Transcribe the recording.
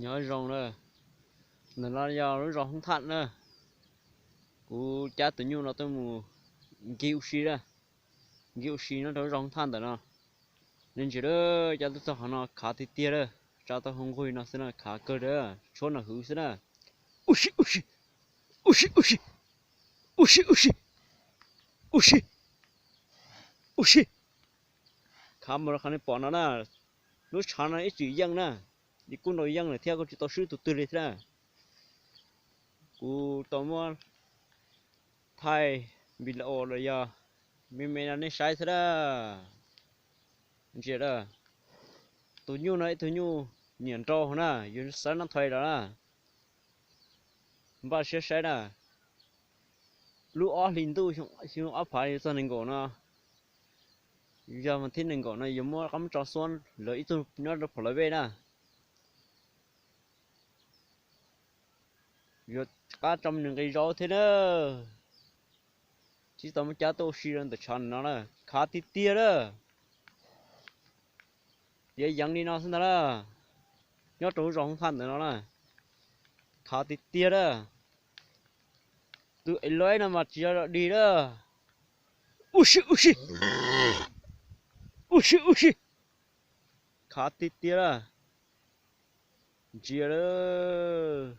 Nyob zoo na, ntawm no yog lub zos Hoob Thaj na. Kuv cab tus nyuj no tuaj mus nkig ua si na, nkig ua si nyob rau lub zos Hoob Thaj ntawm no. Nej ntsia lawm, cab tuaj txog qhov no khav tiag tiag lawm, tsa tau hauv nqug no xwb na, khav kawg lawm, tshuab no hwv xwb na. Ua si, ua si, ua si, ua si, ua si, ua si, ua si, ua si. Khav mus rau qhov nej pom no na, lub tshav no ib txwm yeej na, kuj nrau yeej lawm thiab, kuj tsis tau swb tus twg li thiab na. Kuv tau muab thaij video los yog me me no nej saib xwb na. Ntsia, tus nyuj no ib tug nyuj niam nraug na, yus xav noj thaiv los na, npaj siab saib na. Lub ob hlis ntuj xyoo ob phav yuav txog nees nkaum no, yog vas thib nees nkaum no yuav muab qab muab tso xuab lawv ib tug nyob rau Phaum Las Vej na. Yuav qab tso nws nqi zaub thiab na. Tsis tau muab cab tuaj ua si rau ntawm tshav no na, khav tiag tiag na. Tiav yeev li no xwb ntag na, nyob rau lub zos Hoob Thaj ntawm no na, khav tiag tiag na. Tus ev loj no mas tsis yog dig na. Ua si, ua si, ua si, ua si, khav tiag tiag na. Ntsia lawm,